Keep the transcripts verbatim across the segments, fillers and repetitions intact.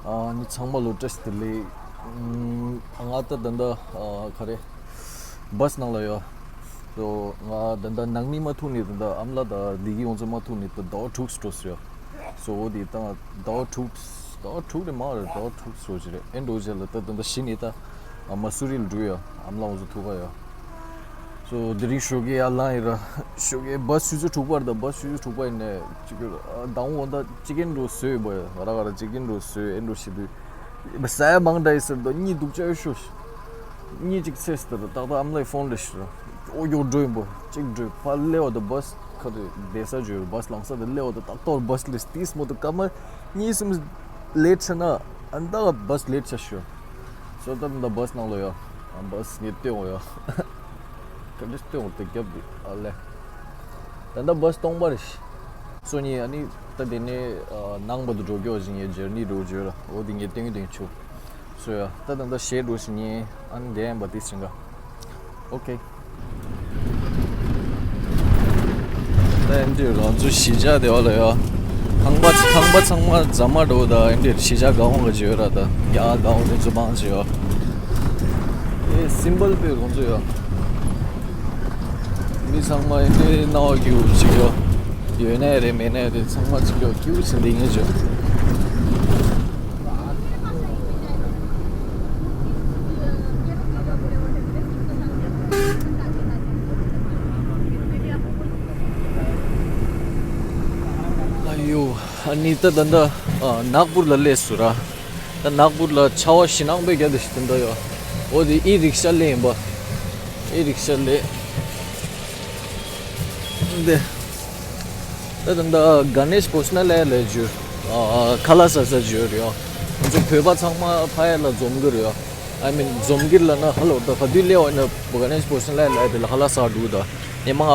ཨ་ནི་ཚང་མ་ལོ་བཀྲ་ཤིས་བདེ་ལེགས། ཨམ། ང་ད་ད་ལྟ་ཨ་ག་རེ་བཱས་ནང་ལ་ཡོད། སོ་ང་ད་ལྟ་ནང་མི་མ་ཐུག་ནས་ད་ལྟ་ཨ་མ་ལགས་དང་བདེ་སྐྱིད་ཁོང་ཚོ་མ་ཐུག་ནས་ད་ཟླ་བ་དྲུག་འགྲོ་སོང་ཡ། སོ་འོ་དེ་ད་ཟླ་བ་དྲུག་ཟླ་བ་དྲུག་རེད་མ་རེད། ཟླ་བ་དྲུག་འགྲོ་ཅི་རེད། ཨེ་འགྲོ་ཅི་ལ་ད་ད་ལྟ་གཞི་ནས་ད་ཨ་མ་སུ་རི་ལ་འགྲོ་ཡ། ཨ་མ་ལགས་ཁོང་ཚོ་ཐུག་ག་ཡ། སོ་དེ་རིང་ཞོགས་ཀས་ཡར་ལངས་ཡིན་ར། ཞོགས་ཀས་བཱས་ཆུ་ཚོད་དྲུག་པར་དང་བཱས་ཆུ་ཚོད་དྲུག་པ་ཡིན་ནས་ཅིག་གི་ཨ་ཟླ་བ་འོ་ད་ཅི་གིན་འགྲོ་བཟོས་ཡོད་པ་ཡ། ང་ར་ང་ར་ཅི་གིན་འགྲོ་བཟོས་ཨེ་འགྲོ་བྱེད་དུས་ཟས་མང་དྲགས་ཡིན་ཟེར་དུས་གཉིད་སྡུག་ཅག་ཡོད་ཤོག་གཉིད་ཅིག་སད་ཟེར་དུས་ཏག་ཏག་ཨ་མ་ལགས་ཕོན་སླེབས་ཤག་ཨོ་ཡོ་འགྲོ་ཡིན་པ་ཅིག་འགྲོ་ཕར་སླེབས་པ་དང་བཱས་ཁ་དེ་བསྡད་ས་བརྗོད་བཱས་ལངས་ས་དེ་སླེབས་པ་དང་ཏག་ཏག་བཱས་སླེབས་དུས་མོ་དང་སྐར་མ་གཉིས་གསུམ་ལེཊ་ཆགས་ན་ཨ་ད་བཱས་ལེཊ་ཆགས་ཤག་སོ་ད་ད་བཱས་ནང་ལ་ཡོད། བཱས་ངས་སྟོན་འོ་ཡ། ག་འདྲ་སྟོན་འོ་དེ་རྒྱབ་དེ་ཨ་ལས། ད་ལྟ་བཱས་སྟོང་པ་རེད། སོ་ནི་ཨ་ནི་ད་དེ་ནས་ཨ་ནང་བར་དུ་འགྲོ་རྒྱུ་ཞིག་ངས་ཇར་ནི་འགྲོ་རྒྱུ་ར་འོ་དེ་ངས་སྟོན་གྱི་སྟོན་ཆུ། སོ་ཡ་ད་ད་ལྟ་གཞས་འགྲོ་ཞིག་ངས་ཨ་ནི་དེ་ཡན་པ་དེ་ཞིང་ག་ཨོ་ཁེ། ད་ཨེ་འདྲས་ང་ཚོ་གཞིས་ཆགས་དེ་བ་ལ་ཡ། ཁང་པ་ཁང་པ་ཚང་མ་རྫ་མ་འགྲོ་ད་ཨེ་འདྲས་གཞིས་ཆགས་ག་བོ་ག་ཅི་ཡོད་ར་ད་རྒྱ་ག་བོ་དེ་ཚོ་མང་ཆེ་ཡོད། ཨེ་སིམ་པལ་དཔེ་ཁོང་ཚོ་ཡ། མི་ཚང་མ་ཨེ་འདྲས་སྣང་བ་སྐྱིད་པོ་ཅིག་ཡོད། ཡོད་ནའི་རེད་མེད་ནའི་རེད་ཚང་མ་ཅིག་ཡོད་སྐྱིད་པོ་ཟིན་འདི་ངེས་བྱུང་། ཨ་ཡོ། ཨ་ནི་ད་ད་ད་ནག་པུར་ལ་སླེབས་སོང་ར། ད་ནག་པུར་ལ་ཆར་པ་ཞེད་སྣང་དཔེ་རྒྱབ་བསྡད་ཤག་ད་ལྟ་ཡོ། འོ་དེ་ཨི་རིག་ཤ་སླེབས་ཡིན་པ། ཨི་རིག་ཤ་སླེབས། འདི། ད་ད་ད་ག་ནེཤ་བྷོ་ཇ་ན་ལ་ཡ་ལ་འཇུ། ཨ་ཁ་ལག་ཟ་ས་འཇུ་རེད་ཡ། ང་ཚོ་བོད་པ་ཚང་མ་ཕ་ཡ་ལ་འཛོམས་ཀྱི་རེད་ཡ། ཨའི་མིན་འཛོམས་ཀྱི་ལ་ན་ཧ་ལོ་ད་ག་དུས་སླེབས་པ་ཡིན་ན་ག་ནེཤ་བྷོ་ཇ་ན་ལ་ཡ་ལ་ཡ་དེ་ལ་ཁ་ལག་ཟ་འགྲོ་ད། ཉི་མ་ང་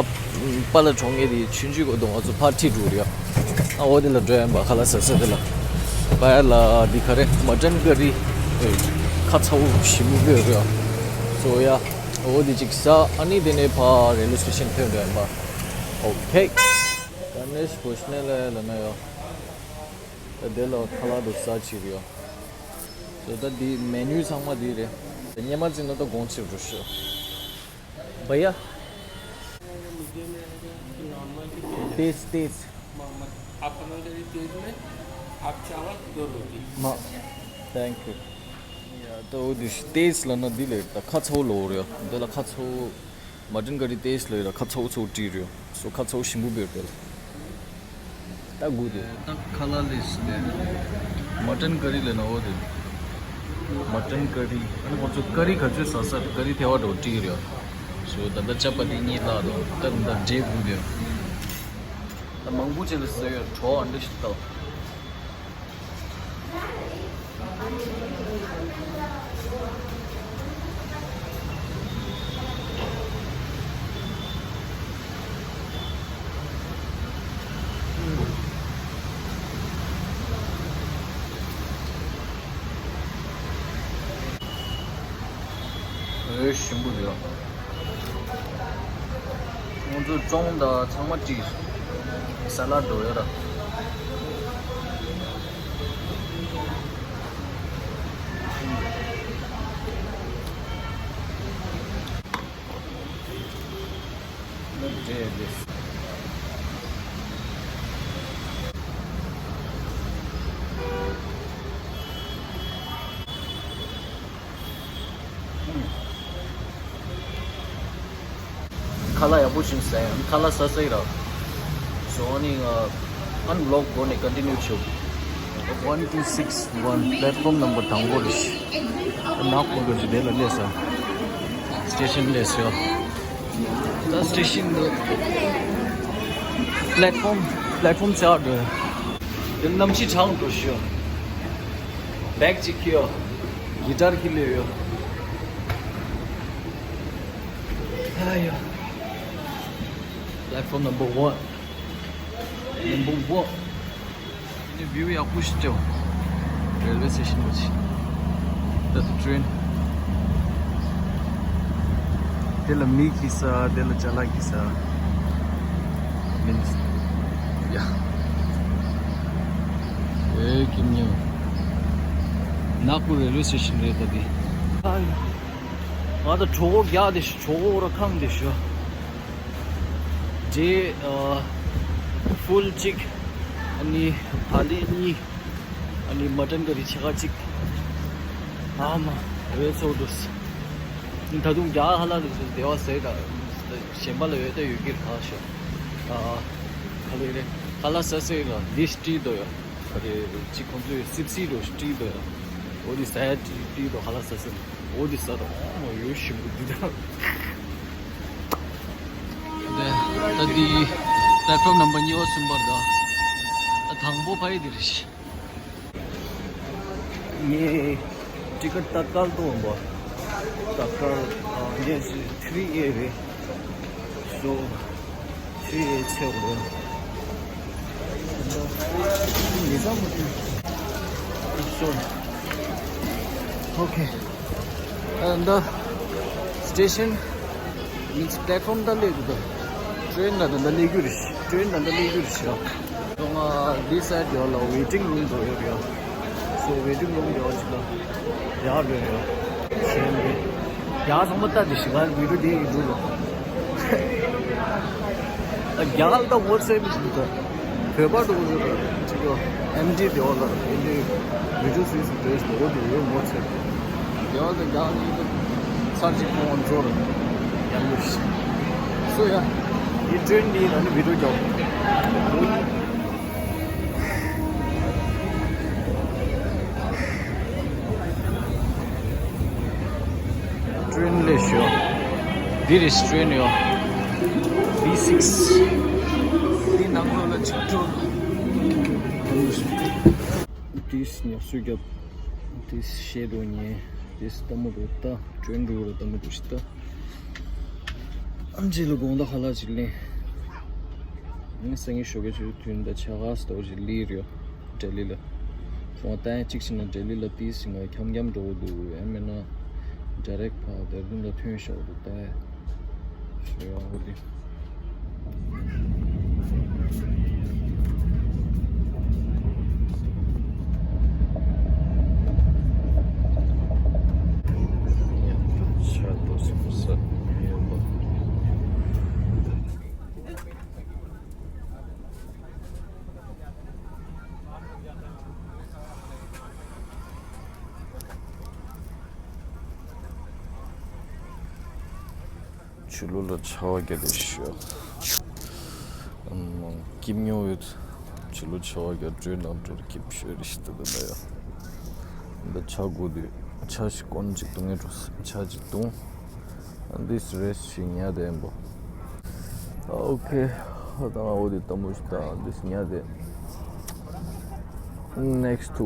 པཱ་ལགས་གྲོངས་མཁན་དེ་ཆུང་ཆུང་སྐབས་དུ་ང་ཚོ་ཕར་ཁྲིད་འགྲོ་རེད་ཡ། ཨ་འོ་དེ་ལ་འགྲོ་ཡ་ཡིན་པ་ཁ་ལག་ཟ་ས་དེ་ལ། ཕ་ཡ་ལ་འདི་ག་རེ་མ་ཊན་ཀ་རི། ཁ་ཚ་པོ་ཞིམ་པོ་དཔེ་རེད་ཡ། སོ་ཡ། འོ་དེ་ཅིག་ཟ་ཨ་ནི་དེ་ནས་ཕར་རེལ་ཝེ་སི་ཊེ་ཤན་ཐོན་འགྲོ་ཡ་ཡིན་པ། ཨོ་ཁེ། ག་ནེཤ་བྷོ་ཇ་ན་ལ་ཡ་ལ་ན་ཡ། ད་དེ་ལ་ཁ་ལག་དུ་ཟ་ཅིག་རེད་ཡ། ད་ད་འདི་མེ་ནུ་ཚང་མ་འདི་རེད། ད་སྙེ་མ་བརྩིས་ན་ད་དགོངས་ཕྱིར་འགྲོ་ཤོག་བྷ་ཡ། मीडियम रहेगा कि नॉर्मल कि तेज तेज। मोहम्मद, आप पनंग करी तेज में, आप चावल दो रोटी। हाँ। Thank you. ཡ་ད་འོ་དེ་ཏེས་ལ་ན་འདི་ལས་ད་ཁ་ཚ་པོ་ལོ་རེད་ཡ། འདི་ལ་ཁ་ཚ་པོ། མ་ཊན་ཀ་རི་ཏེས་ལ་ཡོད་ད་ཁ་ཚ་པོ་ཚ་པོ་བྲིས་རེད་ཡ། སོ་ཁ་ཚ་པོ་ཞིམ་པོ་བེར་དེ་ལ། ད་དགོས་དེ། ད་ཁ་ལག་ལས་སུ་ནས། མ་ཊན་ཀ་རི་ལས་ན་འོ་དེ། མ་ཊན་ཀ་རི། ཨ་ནི་ཁོ་ཚོ་ཀ་རི་ག་ཚོད་ཟ་ས་ཀ་རི་ཐེ་བ་འགྲོ་བྲིས་རེད་ཡ། སོ་ད་ད་ཅ་པ་ཏི་གཉིས་ལག་དང་ད་ད་འབྲས་དགོས་དེ། ད་མང་པོ་ཅིག་ལ་ཟ་ཡོད་གྲོགས་ཨ་འདྲ་ཞིག་ལྟ། ཨེ་ཞིམ་པོ་འདུག་ང་ཚོའི་ཙོང་དང་ཚང་མ་བྲིས། ས་ལ་འགྲོ་ཡོད་ར། ཁ་ལག་ཡག་པོ་ཞིག་ཟ་ཡ། ཁ་ལག་ཟ་ཟེར་ར། སོ་ནི་ཨན་བི་ལོག་སྒོ་ནས་ཀོན་ཊི་ནིའུ་བྱེད། One two six one platform number དང་པོ་རེད། ནག་པོ་གི་ཞིག་དེ་ལ་སླེབས་ས། སི་ཊེ་ཤན་སླེབས་ཡོད། ད་སི་ཊེ་ཤན་དུ་པླེ་ཊི་ཕོམ་པླེ་ཊི་ཕོམ་ཆགས་འགྲོ། དེ་གནམ་གཤིས་གྲང་འགྲོ་ཤོག་བེག་ཅིག་ཁྱེར་ཡོད། གི་ཊར་ཁྱེར་སླེབས་ཡོད། ཨ་ཡ། Platform number one. Number one. ནི་བིའུ་ཡག་པོ་ཞིག་སྤྲད། རེལ་ཝེ་སི་ཊེ་ཤན་པ་ཅིག་ད་ཊེ་རེན། དེ་ལ་མི་འཁྱེར་ས། དེ་ལ་ཅ་ལག་འཁྱེར་ས། མིན། ཡ། ཨེ་ཀིམ་ཉོ། ནག་པོ་རེལ་ཝེ་སི་ཊེ་ཤན་རེད་ད་འདི། ང་ད་གྲོད་ཁོག་རྒྱགས་དེ་ཤི། གྲོད་ཁོག་ར་ཁམས་དེ་ཤི། འདི་ཨ་ཕུལ་གཅིག་ཨ་ནི་བག་ལེབ་གཉིས། ཨ་ནི་མ་ཊན་ཀ་རི་ཕྱེད་ཀ་གཅིག་ཨ་མ་རེད་ཚོགས་འདུག་ད་དུང་རྒྱ་གར་ཧ་ལ་རེད་ཚོགས་བདེ་བ་ཟེར་ད། གཞན་པ་ལ་ཡོད་ད་ཡོད་ཀྱི་རེད་ཁ་ཤོ། ཨ་ག་ལེ་རེད། ཁ་ལག་ཟ་ཟེར་ལ་འདི་སྤྲད་འདུག་ཡ། ཨ་རེ་གཅིག་ཁོང་ཚོས་སིབ་སི་རུ་སྤྲད་འདུག་ཡ། འོ་འདི་ཟ་ཡ་སྤྲད་འདུག་ཁ་ལག་ཟ་ཟེར། འོ་འདི་ཟ་དང་ཨོ་མ་ཡོད་ཞིམ་པོ་འདི་དང་། ད་འདི་པེ་ཊི་རོལ་ནམ་བར་གཉིས་པ་གསུམ་པར་ད། ད་དང་པོ་ཕ་ཡི་འདི་རེད་ཤི། ངས་ཊི་ཀེ་ཊི་ཏ་ཀལ་དུ་འོང་བ། ཏ་ཀལ་ཨ་ངས་ཐི་རི་ཨེ་རེད། སོ་ཐི་རི་ཨེ་ཆེ་བོ་རེད། མི་ཚང་མ་ཐུབ། སོ་ཨོ་ཁེ། ཨ་འདི་སི་ཊེ་ཤན་མིན་སི་པེ་ལེ་ཊི་ཕོམ་ད་སླེབས་འདུག་ད་ཊེ་རེན་ད་ད་ད་སླེབས་རྒྱུ་རེད། ཊེ་རེན་ད་ད་སླེབས་རྒྱུ་རེད་ཤག་ང་འདི་སའི་ཌི་ཡོད་ལ་ཝེ་ཊིང་རུམ་དུ་ཡོད་རེད། སོ་ཝེ་ཊིང་རུམ་ཡོད་ཅིག་ལ་ཡག་རེད་རེད། གཞན་རེད། ཡག་ཚང་མ་ལྟ་དེ་ཞིག་ལ་བི་ཌིའོ་དེ་ཡིན་འདུག་ལ། རྒྱ་གར་ལ་ད་ཝ་ཊི་སེབ་མི་འདུག་ད། བོད་པ་འགྲོ་གི་འདུག་ད་ཅིག་ཨེམ་ཌི་དེ་འོ་ལ་ཨེམ་ཌི་བི་ཌིའོ་སུས་སུ་བྲེས་སུ་འོ་དེ་ཡོད་ཝ་ཊི་སེབ། རྒྱ་གར་ད་རྒྱ་གར་ཡིན་ད་ཚར་གཅིག་ཁོང་ཨ་མཚོ་ར་ཡང་ཡོད་ཤི། སོ་ཡ། ཡི་ཊེ་རེན་འདི་ཨ་ནི་བི་ཌིའོ་རྒྱག་ཊེ་རེན་ལས་ཤོ། འདི་རེད་ཊེ་རེན་ཡོ། བི་སིགས། འདི་ནང་ལོགས་ལ་ཆུ་འགྲོ། ཏིས་ཉག་སུ་རྒྱབ། ཏིས་ཤེ་རུ་ཉེ། ཏིས་ཏ་མོ་རུ་ཏ། ཊེ་རེན་རུ་རུ་ཏ་མོ་རུ་ཤི་ཏ། ཨམ་ཆི་ལ་དགོང་དག་ཧ་ལ་ཅིག་ལེན། ངས་སང་ཉིན་ཞོགས་ཀས་ཆུ་ཚོད་བདུན་དང་ཕྱེད་ཀ་ཙམ་ཅིག་ལི་རེད། ལྡི་ལི་ལ། ཁོང་ལྟ་ཡ་གཅིག་བྱས་ན་ལྡི་ལི་ལ་ཏིས་ང་འཁྱམ་འཁྱམ་འགྲོ་གི་འདུག་ཡང་མིན་ན་ཌའི་རེག་ཕར་ལྡི་ལི་ལ་ཐོན་ཤག་འདུག་ལྟ་ཡ། ཞེས་ཡོང་གི་འདུག་ཆ་ཏོ་སི་ཁོ་ས་ཡོད་པ། ཆུ་ལུད་ལ་ཆར་པ་བརྒྱབ་སྟེ་ཤོག་ཨམ། སྐྱིབས་མྱོང་ཡོད། ཆུ་ལུད་ཆར་པ་བརྒྱབ་སྟེ་ནང་དུ་སྐྱིབས་ཤོར་རེ་ཞིག་ད་ལྟ་ཡ། འདི་ཆར་དགོས་དུས་ཆར་ཞིག་སྐོར་ཅིག་འཐུང་ངེས་འགྲོ། ཆར་ཅིག་འཐུང་། འདིས་རེས་ཤིག་ཉལ་བསྡད་ཡིན་པ། ཨོ་ཁེ། ད་ང་འོ་དེ་དམ་པོ་ཞིག་དང་འདིས་ཉལ་བསྡད། Next to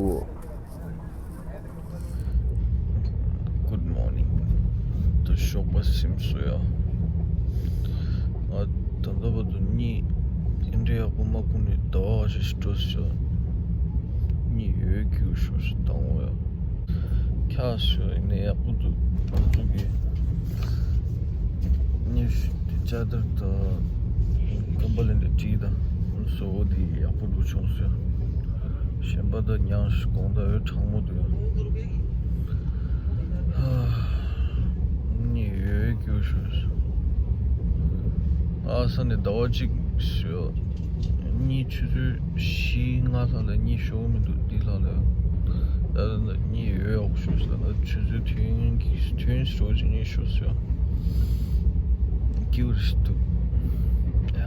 Good morning. ད་ཞོགས་པ་སིམ་སོ་ཡ། ང་ད་ལྟ་བར་དུ་གཉིད་དེ་འདྲའི་ཡག་པོ་མ་ཁུག་ནས་ཟླ་བ་ཞིག་འགྲོ་སོང་། གཉིད་ཡོད་རྒྱུ་ཞོགས་སུ་བཏང་འོ་ཡ། ཁྱག་ཤོ་ཡིན་ནས་ཡག་པོ་འདུག་ང་ཚོ་གི་གཉིད་དེ་ཅ་དར་དང་ཀམ་པ་ལེན་དེ་བྲིས་དང་སོ་བོ་དེ་ཡག་པོ་འདུག་བྱུང་སོང་། གཞན་པ་དང་མྱང་ཤི་གོང་ད་འོད་གྲང་མོ་འདུག་གཉིད་ཡོད་རྒྱུ་ཞོགས་སོང་། ཨ་ས་ནས་ཟླ་བ་གཅིག་ཞོགས། གཉིད་ཆུ་ཚོད་བཞི་ལྔ་ལྷག་ལ་གཉིད་ཤོར་མི་འདུག་འདི་ལྷག་ལ། ད་ལྟ་གཉིད་ཡོད་ཡོག་ཤོར་སོང་། ད་ཆུ་ཚོད་ཐུན་གྱི་ཐུན་ཤོར་ཅིག་གཉིད་ཤོར་སོང་། སྐྱིད་པོ་ཞིག་འདུག་ཡ།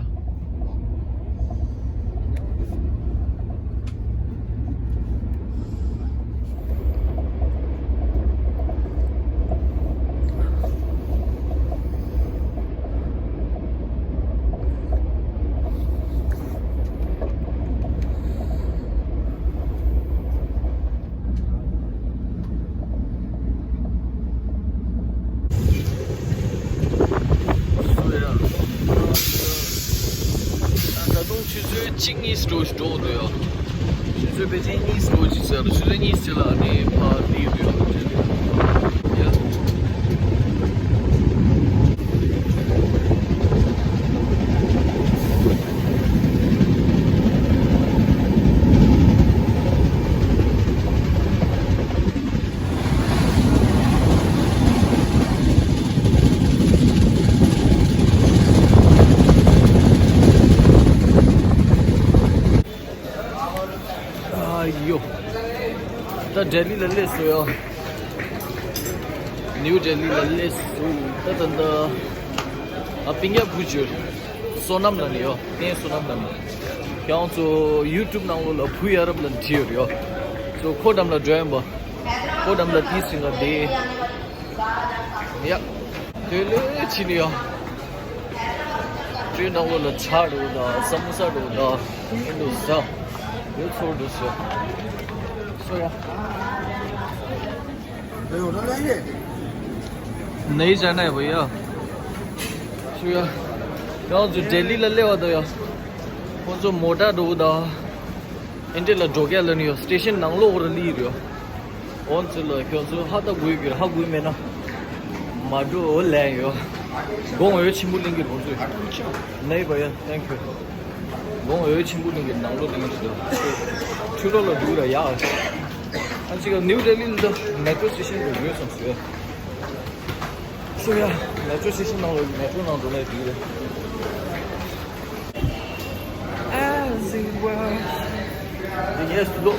ད་དུང་ཆུ་ཚོད་གཅིག་གཉིས་འགྲོ་ཞིག་འགྲོ་འདུག་ཡ། ཆུ་ཚོད་ཕལ་ཆེར་གཉིས་འགྲོ་ཅིག་ཟེར་རོ། ཆུ་ཚོད་གཉིས་ཅིག་ལ་ནི་ཕར་འདི་ཡོད་ཡ། ད་ལྡི་ལི་ལ་སླེབས་སོང་ཡ། ནིའུ་ལྡི་ལི་ལ་སླེབས་སོང་། ད་ད་ད། ཨ་པིང་ཡ་བུ་ཇུར། བསོད་ནམས་ལ་ནི་ཡོ། ཏན་བསོད་ནམས་ལ་ནི། ཁྱེད་ཚོ་ཡུ་ཊུབ་ནང་ལོགས་ལ་བུ་ཡ་རབས་ལ་བྲིས་ཡོད་ཡོ། སོ་ཁོ་འགྲམ་ལ་འགྲོ་ཡིན་པ། ཁོ་འགྲམ་ལ་དེའི་སྲིང་ང་བསྡད། ཡ། དེ་ལས་ཕྱིན་ཡོ། ཁྲུའུ་ནང་ལོགས་ལ་ཇ་འདྲ་བོ་དང་ས་མོ་ས་འདྲ་བོ་དང་ཨེ་འདྲ་བོ་ཟ། ཡོད་ཚོར་འདུག་ཟེར། སོ་ཡ། नहीं जाना है भैया। སོ་ཡ། ཁྱེད་ཚོ་ལྡི་ལི་ལ་སླེབས་པ་དང་ཡ། ཁོང་ཚོ་མོ་ཊ་འདྲ་བོ་དང་། ཨིན་ཏེ་ལ་འགྲོ་ག་ལ་ནི་ཡོད། སི་ཊེ་ཤན་ནང་ལོགས་ར་ལི་རེད། འོན་ཚུལ་ལ་ཁྱོད་ཚོ་ཧ་ད་དགོས་ཀྱི་རེད། ཧ་དགོས་མེད་ན་མ་འགྲོ་ལན་ཡོད། དགོང་འོད་ཆེན་པོ་གླིང་གི་རོང་ཚོ། ནེ་བ་ཡ། ཐེང་ཁྱུ། དགོང་འོད་ཆེན་པོ་གླིང་གི་ནང་ལོགས་གླིང་ཞིག་ལ་ཁྲུ་ལོ་ལ་འདུག་ར་ཡ། ཨ་ཅིག་ནིའུ་ལྡི་ལི་ལ་མེ་ཊོ་སི་ཊེ་ཤན་དུ་འགྲོ་སོང་ཟེར། སོ་ཡ། མེ་ཊོ་སི་ཊེ་ཤན་ནང་ལ་མེ་ཊོ་ནང་འགྲོ་ལས་འདུག་རེད། As it was. Yes, look.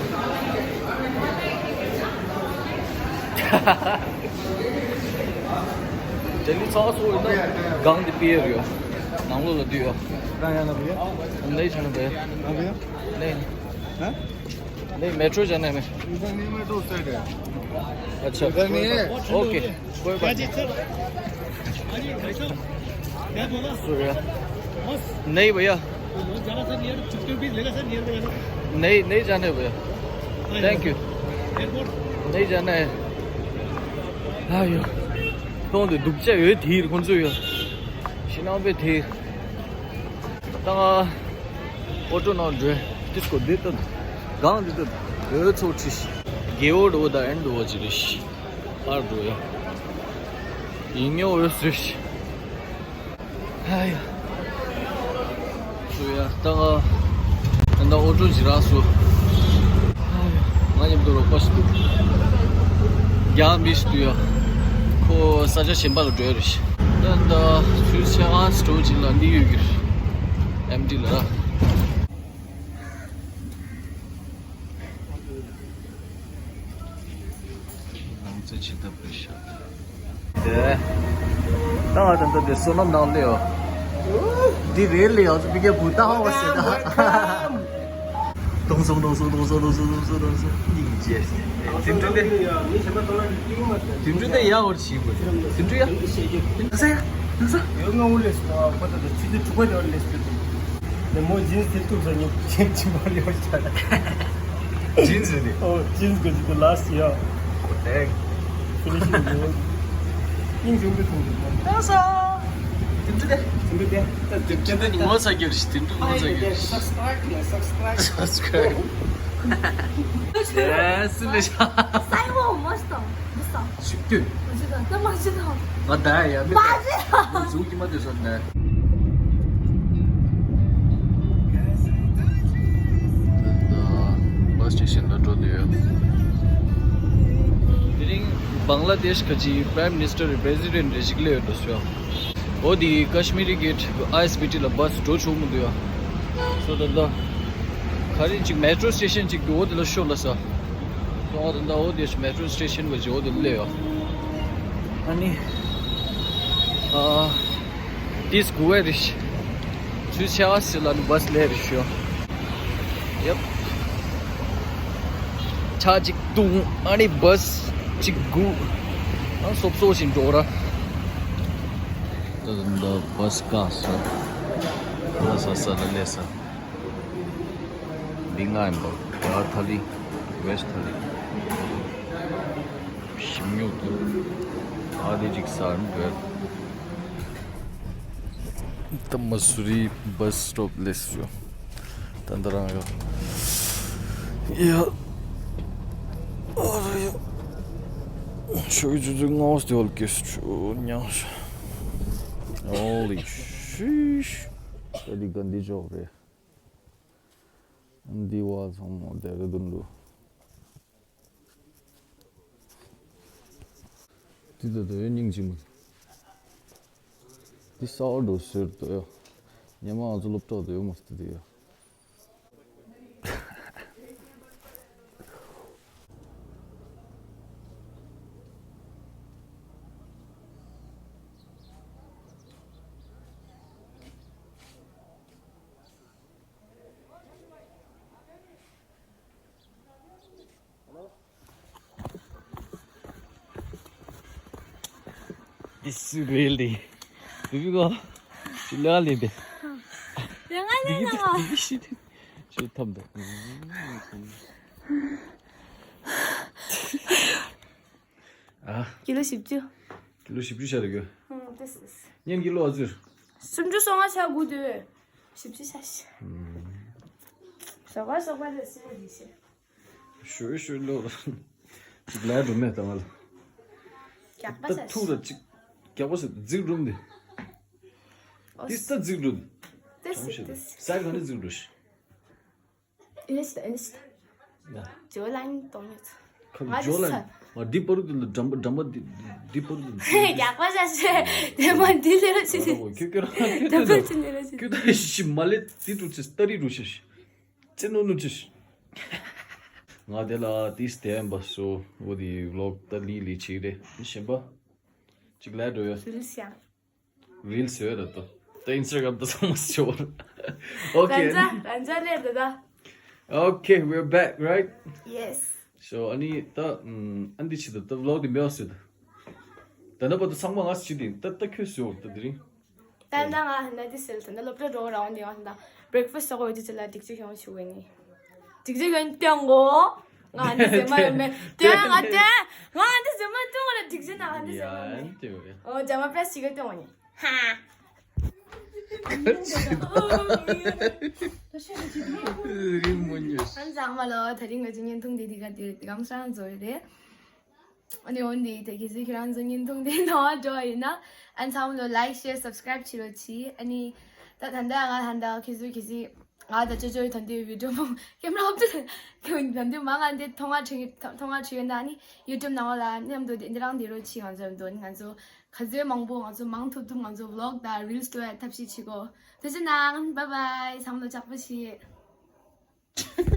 ལྡི་ལི་ཚང་སོ་ཡིན་ན་གང་དེ་པེ་རེད། ནང་ལོགས་ལ་འདུག་ཡོད། कहाँ जाना भैया? नहीं जाना भैया। नहीं। हाँ? नहीं, मेट्रो जाना है। इधर नहीं, मेट्रो उस साइड है। अच्छा। इधर नहीं है। ओके। कोई बात नहीं। क्या बोला? नहीं भैया। नहीं, नहीं जाने भैया। Thank you. नहीं जाना है। हाँ यो। ཁོང་དེ་སྡུག་ཅག་ཡོད་དེ་ཁོང་ཚོ་ཡོད། ཤི་ནང་པའི་དེ། ད་ང་ཨོ་ཊོ་ནང་འགྲོ། ཏིས་ཀོ་འདི་ལྟ། གང་འདི་ལྟ། འོད་ཚོ་ཁྲིས། རྒྱལ་བོ་འགྲོ་དང་ཨེན་འགྲོ་ཅི་རེད། ཨར་འགྲོ་ཡ། ཡིན་ཉོ་འོད་སུ་རེད། ཧ་ཡ། སུ་ཡ་ད་ང་། ད་ཨོ་ཊོ་ཇི་ར་སུ། ང་མཉམ་དུ་རོགས་པ་ཞིག་འདུག་རྒྱ་མི་ཞིག་འདུག་ཡ། ཁོ་ས་ཆ་གཞན་པ་ལ་འགྲོ་ཡ་རེད། ད་ད་ཚུལ་ཆེ་ཨ་སི་ཊོར་ཅིག་ལ་ནི་ཡོད་ཀྱི་རེད། ཨེམ་ཊི་ལ། ནང་ཚེ་ཆེ་ཐབས་རེད་ཤག་དེ། ད་ང་ད་ལྟ་དེ་བསོད་ནམས་ནང་སླེབས་ཡོད། འདི་རེད་ལས་ཡོད་ཚོ་མི་སྐྱ་བུ་ད་ཧ་བ་ཟེར་ད། དོང་སོང་དོང་སོང་དོང་སོང་དོང་སོང་དོང་སོང་དོང་སོང་སྙིང་རྗེ། དེ་འདྲ་དེ། དེ་འདྲ་དེ་ཡག་པོ་བྱེད་དགོས། དེ་འདྲ་ཡག་ཡག་ས་ཡ། ཡག་ས། ཡོད་ང་འུ་ལས་སོ་ཁོ་ད་ད་ཆུ་ཚོད་དྲུག་པ་དེ་བར་ལས་སོ། དེ་མོ་ཇིན་སི་དེ་ཐུག་ས་ཉིན་ཇིན་ཇིན་པར་ཡོད་ཤག་ཇིན་སི་རེད། ཨོ་ཇིན་སི་གི་ཇི་ལ་སི་ཡ། ཁོ་ཏེག་ཕི་ནི་ཤིང་ཡོད། སྙིང་རྗེ་མོ་ཐུག་འདུག་ད་ས། དེ་འདྲ་དེ། དེ་འདྲ་དེ། ད་དེ་འདྲ་དེ་ངོ་ཚ་རྒྱུ་རེད། དེ་འདྲ་ངོ་ཚ་རྒྱུ་རེད། Subscribe ལ་subscribe. Subscribe. Yes, ལས་ཤག་སའི་བོ་མོ་སྟོང་། མི་སྟོང་། ཞིག་ཏུ། མ་ཇི་དང་ད་མ་ཇི་དང་། ང་ད་ཡ་མི་མ་ཇི་དང་། ཟུག་གི་མ་དེ་སོང་ནས། བྷ་སི་སི་ཊེ་ཤན་ལ་འགྲོ་དུས། དེ་རིང་བང་ལ་དེཤ་ག་ཅི་པ་རའིམ་མི་ནི་སི་ཊར་རེད། པི་རེ་སི་ཌེན་ཊ་རེད་ཅིག་སླེབས་ཡོད་འགྲོ་སོང་། འོ་དེ་ཀ་ཤི་མི་རི་གེ་ཊ་ཨའི་ཨེས་བི་ཊི་ལ་བྷ་སི་འགྲོ་ཆོག་མི་འདུག་ཡ། སོ་ད་ལྟ་ག་རེ་ཅིག་མེ་ཊོ་སི་ཊེ་ཤན་ཅིག་འདུག་འོ་དེ་ལ་ཤོག་ལ་ས། འོ་ད་ལྟ་འོ་དེ་མེ་ཊོ་སི་ཊེ་ཤན་ག་ཅི་འོ་དེ་སླེབས་ཡ། ཨ་ནི། ཨ། དེས་དགུ་བས་རེད། ཆུ་ཆ་སི་ལ་ནི་བྷ་སི་ལས་རེད་ཤོ། ཡབ། ཆ་གཅིག་བཏུང་ཨ་ནི་བྷ་སི་གཅིག་དགུ། ཨ་སོབ་སོབ་ཞིག་འགྲོ་ར། ད་ད་བྷ་སི་བཀག་སོང་། ལ་ས་ས་ལ་ལས་ས། འདི་ང་ཡིན་པ། ད་ཐ་ལི། ཝེ་སི་ཐ་ལི། ཞིམ་ཉོག་ཏུ། ཨ་དེ་གཅིག་ཟ་འདོད། ད་མ་སུ་རི་བྷ་སི་སི་ཊོབ་སླེབས་ཡོད། ད་འདི་རང་ཡོད། ཡ། ཨ་ར་ཡ། ཆོས་ཆུ་ཚོད་ལྔ་པ་སྟེ་ཨོལ་ཀེས་ཆུ་ཉང་ཤ། Holy sheesh. ད་འདི་ག་འདི་འཇོག་རེད། འདི་བ་ཚང་མ་ལྡེ་ར་ལྡུན་རུ། འདི་ད་ལྟ་ཡོད་སྙིང་རྗེ་མོ། འདི་གསར་པ་འགྲོ་ཟེར་དོ་ཡོ། ཉི་མ་ང་ཚོ་སློབ་གྲོགས་དོ་ཡོ་མ་སྟེ་དེ་ཡོ། This is really. Baby go. Lali be. Yang ada nama. Should come the. Ah, ཀི་ལོ་བཞི་བཅུ། ཀི་ལོ་བཞི་བཅུ་ཤར་གི། ཧུམ། This is. ཉིན་ཀི་ལོ་ཨ་ཙི། སུམ་ཅུ་སོ་ལྔ་ཆགས་དགོས་དུས། བཞི་བཅུ་ཆགས་ཤི། ཧུམ། སོག་པ་སོག་པ་རེད་ཟེར་རེད་ཤི། ཤོད་ཤོད་ལོ། ཅིག་ལ་རུ་མེད་ད་མ་ལ། རྒྱག་པ་ད་ཟ་ཐུག་ཤི། ད་ཅིག་རྒྱག་པ་ཟ་རྫིག་རུམ་དེ། ཨོ། ཏིས་ད་རྫིག་རུམ། ཏིས་ཏིས། ས་ག་ནས་རྫིག་རུམ་ཤི། ཨིན་སི་ཨིན་སི། ཇོ་ལན་གཏོང་ཡོད། ཁ་ཇོ་ལན། ང་འདི་པར་དུ་འགྲམ་པ་འགྲམ་པ་འདི་འདི་པར་དུ། རྒྱག་པ་ཟ་ཤི། དེ་མ་འདི་ལས་ར་ཤི། ཁྱོད་ཁྱོད་རང་ཁྱོད་དཔེ་ཅི་ནས་ར་ཤི། ཁྱོད་ད་ཤི་མ་ལེ་འདི་ཏུ་ཅི་སྟ་རི་རུ་ཤི་ཤི། ཅི་ནོ་ནུ་ཅི་ཤི། ང་དེ་ལ་ཏིས་དེ་ཨམ་པ་སོ་འོ་དེ་ཝི་ལོག་ད་ལི་ལི་ཆི་རེ་ཤེན་པ། ཅིག་ལ་འགྲོ་ཡོད། ཟུལ་སི་ཡང་། རིལ་སི་ཡོད་ར་ཏོ། ད་ཨིན་སི་ཊ་གྷ་རམ་ད་ཚང་མ་སི་ཆོ་བར། ཨོ་ཁེ། རན་ཇ་རན་ཇ་ལེར་ད་ད། Okay, we're back, right? Yes. So, ཨ་ནི་ད་ཨམ་ཨ་འདི་ཆི་ད་ད་ཝི་ལོག་དེ་མེད་པ་སུ་ད། ད་ན་པ་ད་ཚང་མ་ང་སི་ཆི་དེ་ད་ད་ཁྱོད་སུ་ད་དེ་རིང་། ད་ན་ང་ཧ་ན་དེ་སེལ་ད་ན་སློབ་གྲྭ་འགྲོ་རང་དེ་ང་ད་བྷི་རེག་ཕ་སི་ཊི་ཟ་གོ་ཡོད་ཅི་ལ་སྒྲིག་ཆས་ཡོང་ཞུ་གི་ནི། སྒྲིག་ཆས་ཡོང་སྟོན་གོ། ང་ཧ་ན་ཟེར་མ་ཡོང་མེད་སྟོན་ང་སྟོན། ང་ཧ་ན་ཟེར་མ་སྟོན་གོ་ལ་སྒྲིག་ཆས་ན་ཧ་ན་ཟེར་མ་མེད། ཨོ་ཇ་མ་པྲེ་སི་ཞིག་གི་སྟོན་གོ་ནི། ཧ། རིང་མོ་ཉོས། ཨན་ཚང་མ་ལོ། ད་རིང་ང་ཚོ་བརྙན་ཐུང་འདི་འདི་ག་འདི་གང་སང་བཟོ་ཡི་རེད། ཨ་ནི་འོན་ཏེ་ད་གལ་སྲིད་ཁྱེད་རང་ཚོ་བརྙན་ཐུང་འདི་ནོར་འགྲོ་ཡིན་ན་ཨན་ཚང་མ་ལོ་ལའིག་ཤེར་སབ་སི་ཀ་རའིབ་བྱེད་རོགས་གྱིས། ཨ་ནི་ད་ད་ལྟ་ང་ད་ལྟ་གལ་སྲིད་གལ་སྲིད་ང་ད་ཅོ་ཅོ་ཡི་ད་འདི་བི་ཌིའོ་མང་ཀེམ་ར་ཨོབ་ཏུ་ད་འདི་མང་ང་འདི་མཐོང་བ་ཁྲིད་མཐོང་བ་ཁྲིད་ཡོད་ན་ཨ་ནི་ཡུ་ཊུབ་ནང་ལ་མཉམ་དུ་འདི་འདི་རང་འདི་རོགས་གྱིས། ང་ཚོ་འདོན་ང་ཚོ་ག་ཚོད་མང་པོ་ང་ཚོ་མང་ཐུབ་ཐུབ་ང་ཚོ་ཝི་ལོག་དང་རིལ་སི་འགྲོ་ཡ་ཐབས་ཤེས་བྱེད་གོ། དེ་ཚོ་ནང་བའི་བའི་ཚང་མ་ལོ་ལྕགས་པོ་བྱེད།